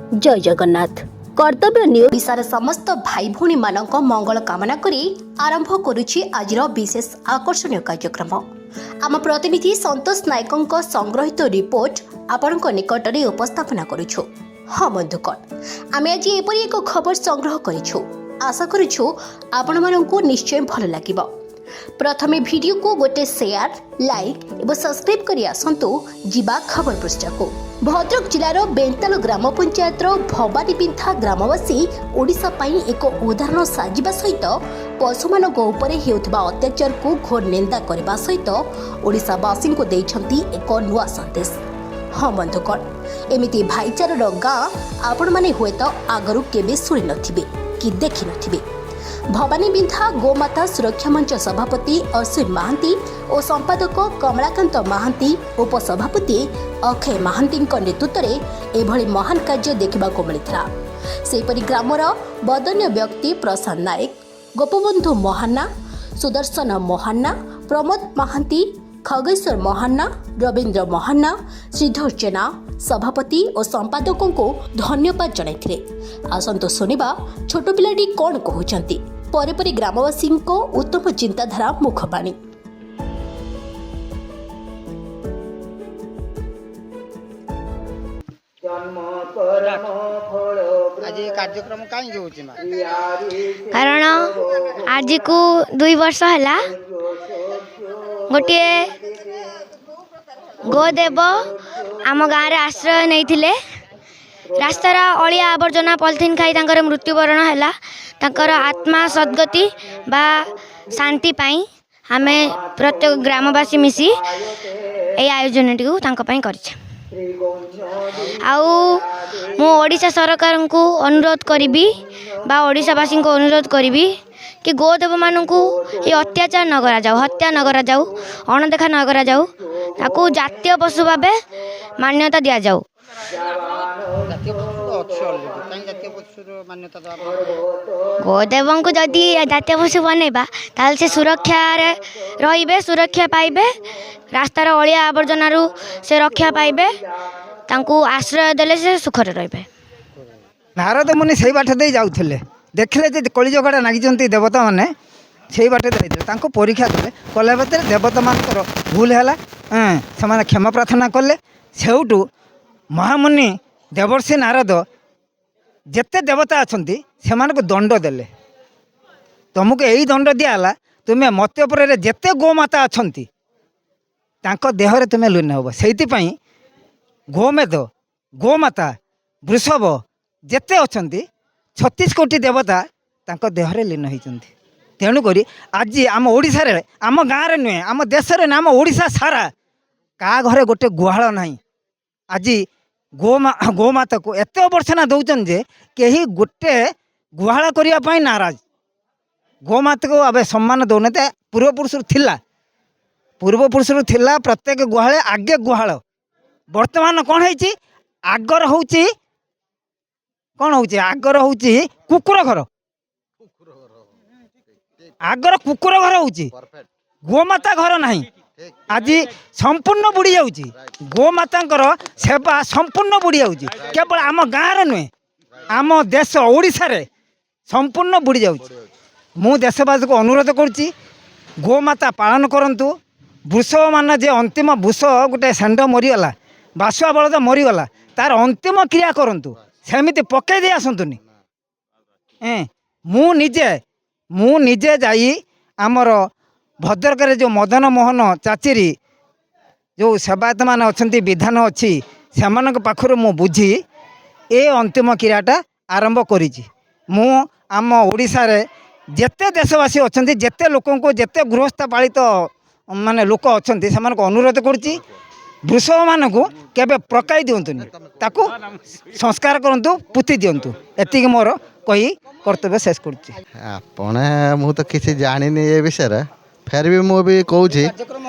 ଜୟ ଜଗନ୍ନାଥ। କର୍ତ୍ତବ୍ୟ ନ୍ୟୁଜ୍। ଓଡ଼ିଶାର ସମସ୍ତ ଭାଇ ଭଉଣୀମାନଙ୍କ ମଙ୍ଗଳ କାମନା କରି ଆରମ୍ଭ କରୁଛି ଆଜିର ବିଶେଷ ଆକର୍ଷଣୀୟ କାର୍ଯ୍ୟକ୍ରମ। ଆମ ପ୍ରତିନିଧି ସନ୍ତୋଷ ନାୟକଙ୍କ ସଂଗ୍ରହିତ ରିପୋର୍ଟ ଆପଣଙ୍କ ନିକଟରେ ଉପସ୍ଥାପନା କରୁଛୁ। ହଁ ବନ୍ଧୁଗଣ, ଆମେ ଆଜି ଏପରି ଏକ ଖବର ସଂଗ୍ରହ କରିଛୁ, ଆଶା କରୁଛୁ ଆପଣମାନଙ୍କୁ ନିଶ୍ଚୟ ଭଲ ଲାଗିବ। ପ୍ରଥମେ ଭିଡ଼ିଓକୁ ଗୋଟେ ସେୟାର, ଲାଇକ୍ ଏବଂ ସବସ୍କ୍ରାଇବ୍ କରି ଆସନ୍ତୁ ଯିବା ଖବର ପୃଷ୍ଠାକୁ। ଭଦ୍ରକ ଜିଲ୍ଲାର ବେନ୍ତାଳ ଗ୍ରାମ ପଞ୍ଚାୟତର ଭବାନୀବିନ୍ଧା ଗ୍ରାମବାସୀ ଓଡ଼ିଶା ପାଇଁ ଏକ ଉଦାହରଣ ସାଜିବା ସହିତ ପଶୁମାନଙ୍କ ଉପରେ ହେଉଥିବା ଅତ୍ୟାଚାରକୁ ଘୋର ନିନ୍ଦା କରିବା ସହିତ ଓଡ଼ିଶାବାସୀଙ୍କୁ ଦେଇଛନ୍ତି ଏକ ନୂଆ ସନ୍ଦେଶ। ହଁ ବନ୍ଧୁଗଣ, ଏମିତି ଭାଇଚାରାର ଗାଁ ଆପଣମାନେ ହୁଏତ ଆଗରୁ କେବେ ଶୁଣିନଥିବେ କି ଦେଖିନଥିବେ। ଭବାନୀବିନ୍ଧା ଗୋମାତା ସୁରକ୍ଷା ମଞ୍ଚ ସଭାପତି ଅଶ୍ୱିନ ମହାନ୍ତି ଓ ସମ୍ପାଦକ କମଳାକାନ୍ତ ମହାନ୍ତି, ଉପସଭାପତି ଅକ୍ଷୟ ମହାନ୍ତିଙ୍କ ନେତୃତ୍ୱରେ ଏଭଳି ମହାନ କାର୍ଯ୍ୟ ଦେଖିବାକୁ ମିଳିଥିଲା। ସେହିପରି ଗ୍ରାମର ବଦାନ୍ୟ ବ୍ୟକ୍ତି ପ୍ରଶାନ୍ତ ନାୟକ, ଗୋପବନ୍ଧୁ ମହାନା, ସୁଦର୍ଶନ ମହାନା, ପ୍ରମୋଦ ମହାନ୍ତି, ଖଗେଶ୍ୱର ମହାନା, ରବୀନ୍ଦ୍ର ମହାନା, ଶ୍ରୀଧର ଜେନା ସଭାପତି ଓ ସମ୍ପାଦକଙ୍କୁ ଧନ୍ୟବାଦ ଜଣାଇଥିଲେ। ଆସନ୍ତୁ ଶୁଣିବା ଛୋଟ ପିଲାଟି କ'ଣ କହୁଛନ୍ତି। ପରେ ପରେ ଗ୍ରାମବାସୀଙ୍କ ଉତ୍ତମ ଚିନ୍ତାଧାରା ମୁଖବାଣୀ। ଆଜି ଏ କାର୍ଯ୍ୟକ୍ରମ କାହିଁକି ହେଉଛି ମା? କାରଣ ଆଜିକୁ 2 ବର୍ଷ ହେଲା ଗୋଟିଏ ଗୋଦେବ ଆମ ଗାଁରେ ଆଶ୍ରୟ ନେଇଥିଲେ। ରାସ୍ତାର ଅଳିଆ ଆବର୍ଜନା ପଲିଥିନ୍ ଖାଇ ତାଙ୍କର ମୃତ୍ୟୁବରଣ ହେଲା। ତାଙ୍କର ଆତ୍ମା ସଦ୍ଗତି ବା ଶାନ୍ତି ପାଇଁ ଆମେ ପ୍ରତ୍ୟେକ ଗ୍ରାମବାସୀ ମିଶି ଏହି ଆୟୋଜନଟିକୁ ତାଙ୍କ ପାଇଁ କରିଛେ। ଆଉ ମୁଁ ଓଡ଼ିଶା ସରକାରଙ୍କୁ ଅନୁରୋଧ କରିବି ବା ଓଡ଼ିଶାବାସୀଙ୍କୁ ଅନୁରୋଧ କରିବି କି ଗୋଦେବମାନଙ୍କୁ ଏ ଅତ୍ୟାଚାର ନ କରାଯାଉ, ହତ୍ୟା ନ କରାଯାଉ, ଅଣଦେଖା ନ କରାଯାଉ, ତାକୁ ଜାତୀୟ ପଶୁ ଭାବେ ମାନ୍ୟତା ଦିଆଯାଉ। ଜାତୀୟ ପଶୁ ତ ଅଛି ଅଲରେଡ଼ି, କାହିଁ ଜାତୀୟ ପଶୁର ମାନ୍ୟତା ଦେବା ପାଇଁ? ଗୋଦେବଙ୍କୁ ଯଦି ଜାତୀୟ ପଶୁ ବନେଇବା, ତାହେଲେ ସେ ସୁରକ୍ଷାରେ ରହିବେ, ସୁରକ୍ଷା ପାଇବେ, ରାସ୍ତାର ଅଳିଆ ଆବର୍ଜନାରୁ ସେ ରକ୍ଷା ପାଇବେ, ତାଙ୍କୁ ଆଶ୍ରୟ ଦେଲେ ସେ ସୁଖରେ ରହିବେ। ନାରଦ ମୁନି ସେଇ ବାଟ ଦେଇ ଯାଉଥିଲେ, ଦେଖିଲେ ଯେ କଳିଝଗଡ଼ା ନାଗିଛନ୍ତି ଦେବତାମାନେ, ସେଇ ବାଟ ଯାଇଥିଲେ, ତାଙ୍କୁ ପରୀକ୍ଷା କଲେ। କଲା ଭିତରେ ଦେବତାମାନଙ୍କର ଭୁଲ ହେଲା, ସେମାନେ କ୍ଷମା ପ୍ରାର୍ଥନା କଲେ। ସେଇଠୁ ମହାମୁନି ଦେବର୍ଷି ନାରଦ ଯେତେ ଦେବତା ଅଛନ୍ତି ସେମାନଙ୍କୁ ଦଣ୍ଡ ଦେଲେ। ତୁମକୁ ଏଇ ଦଣ୍ଡ ଦିଆହେଲା, ତୁମେ ମର୍ତ୍ତ୍ୟପୁରରେ ଯେତେ ଗୋମାତା ଅଛନ୍ତି ତାଙ୍କ ଦେହରେ ତୁମେ ଲୀନ ହେବ। ସେଇଥିପାଇଁ ଗୋମେଦ, ଗୋମାତା, ବୃଷଭ ଯେତେ ଅଛନ୍ତି 36 କୋଟି ଦେବତା ତାଙ୍କ ଦେହରେ ଲୀନ ହେଇଛନ୍ତି। ତେଣୁକରି ଆଜି ଆମ ଓଡ଼ିଶାରେ, ଆମ ଗାଁରେ ନୁହେଁ, ଆମ ଦେଶରେ ନୁହେଁ, ଆମ ଓଡ଼ିଶା ସାରା କାହା ଘରେ ଗୋଟେ ଗୁହାଳ ନାହିଁ। ଆଜି ଗୋମାତାକୁ ଏତେ ଅବର୍ଚ୍ଚନା ଦେଉଛନ୍ତି ଯେ କେହି ଗୋଟେ ଗୁହାଳ କରିବା ପାଇଁ ନାରାଜ। ଗୋମାତାକୁ ଏବେ ସମ୍ମାନ ଦେଉନାହାନ୍ତି। ପୂର୍ବପୁରୁଷରୁ ଥିଲା, ପୂର୍ବପୁରୁଷରୁ ଥିଲା ପ୍ରତ୍ୟେକ ଗୁହାଳେ ଆଗେ ଗୁହାଳ। ବର୍ତ୍ତମାନ କ'ଣ ହେଇଛି? ଆଗର ହେଉଛି କ'ଣ ହେଉଛି? ଆଗର ହେଉଛି କୁକୁର ଘର, ଆଗର କୁକୁର ଘର ହେଉଛି, ଗୋମାତା ଘର ନାହିଁ। ଆଜି ସମ୍ପୂର୍ଣ୍ଣ ବୁଡ଼ି ଯାଉଛି, ଗୋମାତାଙ୍କର ସେବା ସମ୍ପୂର୍ଣ୍ଣ ବୁଡ଼ି ଯାଉଛି। କେବଳ ଆମ ଗାଁରେ ନୁହେଁ, ଆମ ଦେଶ ଓଡ଼ିଶାରେ ସମ୍ପୂର୍ଣ୍ଣ ବୁଡ଼ି ଯାଉଛି। ମୁଁ ଦେଶବାସୀକୁ ଅନୁରୋଧ କରୁଛି, ଗୋମାତା ପାଳନ କରନ୍ତୁ। ବୃଷଭମାନେ ଯେ ଅନ୍ତିମ ବୃଷ ଗୋଟେ ଷେଣ୍ଢ ମରିଗଲା, ବାସୁଆ ବଳଦ ମରିଗଲା, ତାର ଅନ୍ତିମ କ୍ରିୟା କରନ୍ତୁ, ସେମିତି ପକାଇ ଦେଇ ଆସନ୍ତୁନି। ମୁଁ ନିଜେ ଯାଇ ଆମର ଭଦ୍ରକରେ ଯେଉଁ ମଦନ ମୋହନ ଚାଚିରି ଯେଉଁ ସେବାୟତମାନେ ଅଛନ୍ତି, ବିଧାନ ଅଛି, ସେମାନଙ୍କ ପାଖରୁ ମୁଁ ବୁଝି ଏ ଅନ୍ତିମ କ୍ରିୟାଟା ଆରମ୍ଭ କରିଛି। ମୁଁ ଆମ ଓଡ଼ିଶାରେ ଯେତେ ଦେଶବାସୀ ଅଛନ୍ତି, ଯେତେ ଲୋକଙ୍କୁ, ଯେତେ ଗୃହସ୍ଥ ପାଳିତ ମାନେ ଲୋକ ଅଛନ୍ତି, ସେମାନଙ୍କୁ ଅନୁରୋଧ କରୁଛି, ବୃଷଭମାନଙ୍କୁ କେବେ ପ୍ରକାଇ ଦିଅନ୍ତୁନି, ତାକୁ ସଂସ୍କାର କରନ୍ତୁ, ପୋତି ଦିଅନ୍ତୁ। ଏତିକି ମୋର କହି କର୍ତ୍ତବ୍ୟ ଶେଷ କରୁଛି। ଆପଣ ମୁଁ ତ କିଛି ଜାଣିନି ଏ ବିଷୟରେ, ଫେର୍ ବି ମୁଁ ବି କହୁଛି।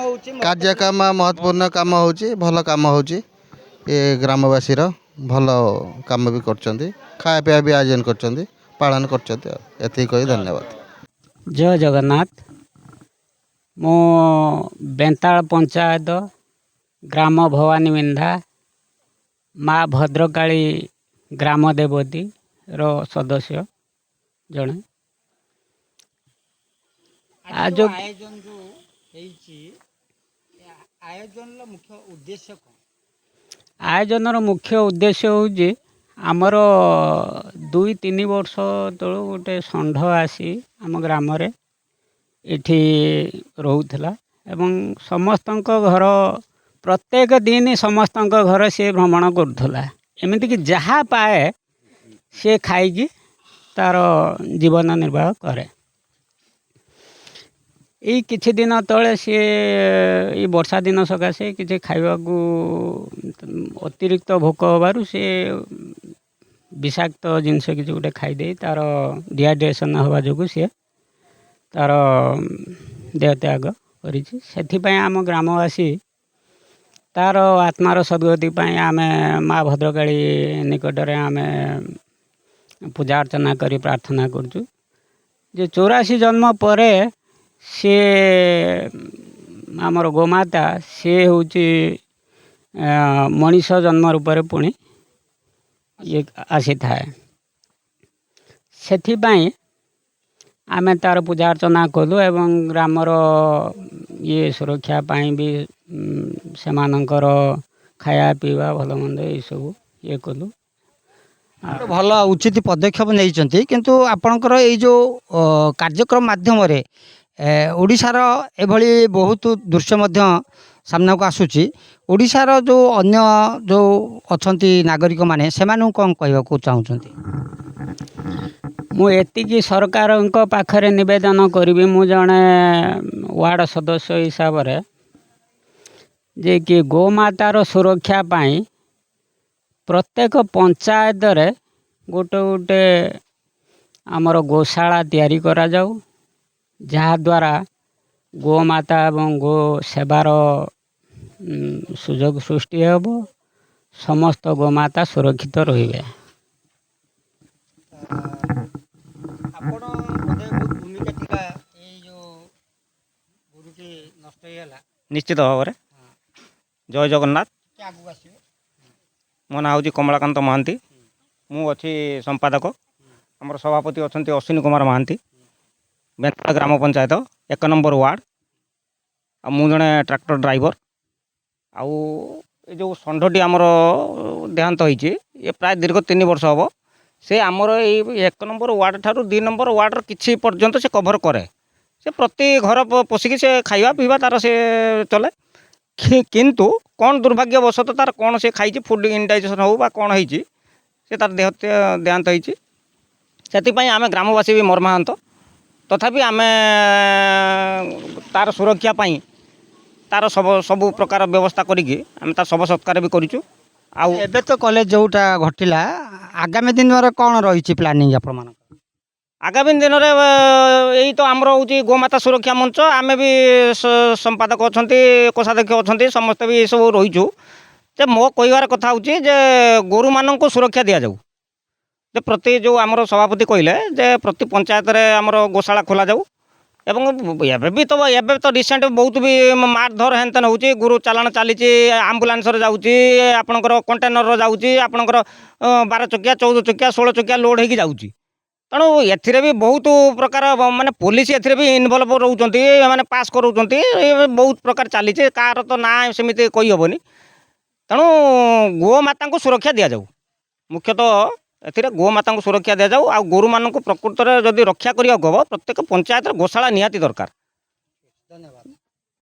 କାର୍ଯ୍ୟକ୍ରମ ମହତ୍ୱପୂର୍ଣ୍ଣ କାମ ହେଉଛି, ଭଲ କାମ ହେଉଛି। ଏ ଗ୍ରାମବାସୀର ଭଲ କାମ ବି କରୁଛନ୍ତି, ଖାଇବା ପିଇବା ବି ଆୟୋଜନ କରିଛନ୍ତି, ପାଳନ କରିଛନ୍ତି। ଆଉ ଏତିକି କହି ଧନ୍ୟବାଦ। ଜୟ ଜଗନ୍ନାଥ। ମୁଁ ବେନ୍ତାଳ ପଞ୍ଚାୟତ ଗ୍ରାମ ଭବାନୀ ବିନ୍ଧା ମା ଭଦ୍ରକାଳୀ ଗ୍ରାମ ଦେବତୀର ସଦସ୍ୟ ଜଣେ। ଆ ଆଜି ଯୋଉ ଯୋଉ ଆୟୋଜନ ଯୋଉ ହେଇଛି, ଏ ଆୟୋଜନର ମୁଖ୍ୟ ଉଦ୍ଦେଶ୍ୟ କ'ଣ? ଆୟୋଜନର ମୁଖ୍ୟ ଉଦ୍ଦେଶ୍ୟ ହେଉଛି, ଆମର 2-3 ବର୍ଷ ତଳୁ ଗୋଟେ ଷଣ୍ଢ ଆସି ଆମ ଗ୍ରାମରେ ଏଠି ରହୁଥିଲା ଏବଂ ସମସ୍ତଙ୍କ ଘର ପ୍ରତ୍ୟେକ ଦିନ ସମସ୍ତଙ୍କ ଘର ସିଏ ଭ୍ରମଣ କରୁଥିଲା। ଏମିତିକି ଯାହା ପାଏ ସିଏ ଖାଇକି ତା'ର ଜୀବନ ନିର୍ବାହ କରେ। ଏଇ କିଛି ଦିନ ତଳେ ସିଏ ଏଇ ବର୍ଷା ଦିନ ସକାଶେ କିଛି ଖାଇବାକୁ ଅତିରିକ୍ତ ଭୋକ ହେବାରୁ ସିଏ ବିଷାକ୍ତ ଜିନିଷ କିଛି ଗୋଟେ ଖାଇଦେଇ ତା'ର ଡିହାଇଡ୍ରେସନ୍ ହେବା ଯୋଗୁଁ ସିଏ ତା'ର ଦେହତ୍ୟାଗ କରିଛି। ସେଥିପାଇଁ ଆମ ଗ୍ରାମବାସୀ ତା'ର ଆତ୍ମାର ସଦ୍ଗତି ପାଇଁ ଆମେ ମା ଭଦ୍ରକାଳୀ ନିକଟରେ ଆମେ ପୂଜା ଅର୍ଚ୍ଚନା କରି ପ୍ରାର୍ଥନା କରୁଛୁ ଯେ 84 ଜନ୍ମ ପରେ ସିଏ ଆମର ଗୋମାତା, ସିଏ ହେଉଛି ମଣିଷ ଜନ୍ମ ରୂପରେ ପୁଣି ଇଏ ଆସିଥାଏ। ସେଥିପାଇଁ ଆମେ ତା'ର ପୂଜା ଅର୍ଚ୍ଚନା କଲୁ ଏବଂ ଗ୍ରାମର ଇଏ ସୁରକ୍ଷା ପାଇଁ ବି ସେମାନଙ୍କର ଖାଇବା ପିଇବା ଭଲମନ୍ଦ ଏଇସବୁ ଇଏ କଲୁ। ଗୋଟେ ଭଲ ଉଚିତ ପଦକ୍ଷେପ ନେଇଛନ୍ତି, କିନ୍ତୁ ଆପଣଙ୍କର ଏଇ ଯେଉଁ କାର୍ଯ୍ୟକ୍ରମ ମାଧ୍ୟମରେ ଓଡ଼ିଶାର ଏଭଳି ବହୁତ ଦୃଶ୍ୟ ମଧ୍ୟ ସାମ୍ନାକୁ ଆସୁଛି। ଓଡ଼ିଶାର ଯେଉଁ ଅନ୍ୟ ଯେଉଁ ଅଛନ୍ତି ନାଗରିକମାନେ, ସେମାନଙ୍କୁ କ'ଣ କହିବାକୁ ଚାହୁଁଛନ୍ତି? ମୁଁ ଏତିକି ସରକାରଙ୍କ ପାଖରେ ନିବେଦନ କରିବି, ମୁଁ ଜଣେ ୱାର୍ଡ଼ ସଦସ୍ୟ ହିସାବରେ, ଯେ କି ଗୋମାତାର ସୁରକ୍ଷା ପାଇଁ ପ୍ରତ୍ୟେକ ପଞ୍ଚାୟତରେ ଗୋଟେ ଗୋଟେ ଆମର ଗୋଶାଳା ତିଆରି କରାଯାଉ, ଯାହାଦ୍ୱାରା ଗୋମାତା ଏବଂ ଗୋ ସେବାର ସୁଯୋଗ ସୃଷ୍ଟି ହେବ, ସମସ୍ତ ଗୋମାତା ସୁରକ୍ଷିତ ରହିବେ। ଆପଣ ବୋଧେ ବହୁତ ଭୂମିକା ଥିଲା ଏଇ ଯେଉଁ ଗୋରୁଟି ନଷ୍ଟ ହେଇଗଲା? ନିଶ୍ଚିତ ଭାବରେ। ଜୟ ଜଗନ୍ନାଥ। ଟିକେ ଆଗକୁ ଆସିବେ। ମୋ ନାଁ ହେଉଛି କମଳାକାନ୍ତ ମହାନ୍ତି। ମୁଁ ଅଛି ସମ୍ପାଦକ। ଆମର ସଭାପତି ଅଛନ୍ତି ଅଶ୍ୱିନୀ କୁମାର ମହାନ୍ତି। ବେନ୍ତଳା ଗ୍ରାମ ପଞ୍ଚାୟତ 1 ନମ୍ବର ୱାର୍ଡ଼। ଆଉ ମୁଁ ଜଣେ ଟ୍ରାକ୍ଟର ଡ୍ରାଇଭର। ଆଉ ଏ ଯେଉଁ ଷଣ୍ଢଟି ଆମର ଦେହାନ୍ତ ହେଇଛି, ଏ ପ୍ରାୟ ଦୀର୍ଘ 3 ବର୍ଷ ହେବ। ସେ ଆମର ଏଇ 1 ନମ୍ବର ୱାର୍ଡ଼ ଠାରୁ 2 ନମ୍ବର ୱାର୍ଡ଼ର କିଛି ପର୍ଯ୍ୟନ୍ତ ସେ କଭର କରେ। ସେ ପ୍ରତି ଘର ପଶିକି ସେ ଖାଇବା ପିଇବା ତା'ର ସେ ଚଲେ। କିନ୍ତୁ କ'ଣ ଦୁର୍ଭାଗ୍ୟବଶତଃ ତା'ର କ'ଣ ସେ ଖାଇଛି, ଫୁଡ଼ ଇନଡାଇଜେସନ୍ ହେଉ ବା କ'ଣ ହେଇଛି, ସେ ତା'ର ଦେହାନ୍ତ ହେଇଛି। ସେଥିପାଇଁ ଆମେ ଗ୍ରାମବାସୀ ବି ମର୍ମାହନ୍ତ। ତଥାପି ଆମେ ତା'ର ସୁରକ୍ଷା ପାଇଁ ତା'ର ସବୁ ପ୍ରକାର ବ୍ୟବସ୍ଥା କରିକି ଆମେ ତା'ର ଶବ ସତ୍କାର ବି କରିଛୁ। ଆଉ ଏବେ ତ କଲେଜ ଯେଉଁଟା ଘଟିଲା, ଆଗାମୀ ଦିନରେ କ'ଣ ରହିଛି ପ୍ଲାନିଂ ଆପଣମାନଙ୍କ? ଆଗାମୀ ଦିନରେ ଏଇ ତ ଆମର ହେଉଛି ଗୋମାତା ସୁରକ୍ଷା ମଞ୍ଚ। ଆମେ ବି ସମ୍ପାଦକ ଅଛନ୍ତି, କୋଷାଧ୍ୟକ୍ଷ ଅଛନ୍ତି, ସମସ୍ତେ ବି ଏସବୁ ରହିଛୁ। ଯେ ମୋ କହିବାର କଥା ହେଉଛି ଯେ ଗୋରୁମାନଙ୍କୁ ସୁରକ୍ଷା ଦିଆଯାଉ, ଯେ ପ୍ରତି ଯେଉଁ ଆମର ସଭାପତି କହିଲେ ଯେ ପ୍ରତି ପଞ୍ଚାୟତରେ ଆମର ଗୋଶାଳା ଖୋଲାଯାଉ। ଏବଂ ଏବେ ତ ରିସେଣ୍ଟ ବହୁତ ବି ମାରଧର ହେନତେନ ହେଉଛି, ଗୋରୁ ଚାଲାଣ ଚାଲିଛି, ଆମ୍ବୁଲାନ୍ସରେ ଯାଉଛି, ଆପଣଙ୍କର କଣ୍ଟେନର ଯାଉଛି, ଆପଣଙ୍କର 12 ଚକିଆ, 14 ଚକିଆ, 16 ଚକିଆ ଲୋଡ଼ ହେଇକି ଯାଉଛି। ତେଣୁ ଏଥିରେ ବି ବହୁତ ପ୍ରକାର ମାନେ ପୋଲିସ ଏଥିରେ ବି ଇନଭଲ୍ଭ ରହୁଛନ୍ତି, ମାନେ ପାସ୍ କରାଉଛନ୍ତି। ଏ ବହୁତ ପ୍ରକାର ଚାଲିଛି, କାହାର ତ ନାଁ ସେମିତି କହିହେବନି। ତେଣୁ ଗୋମାତାଙ୍କୁ ସୁରକ୍ଷା ଦିଆଯାଉ, ମୁଖ୍ୟତଃ ଏଥିରେ ଗୋମାତାଙ୍କୁ ସୁରକ୍ଷା ଦିଆଯାଉ। ଆଉ ଗୋରୁମାନଙ୍କୁ ପ୍ରକୃତରେ ଯଦି ରକ୍ଷା କରିବାକୁ ହେବ, ପ୍ରତ୍ୟେକ ପଞ୍ଚାୟତରେ ଗୋଶାଳା ନିହାତି ଦରକାର। ଧନ୍ୟବାଦ।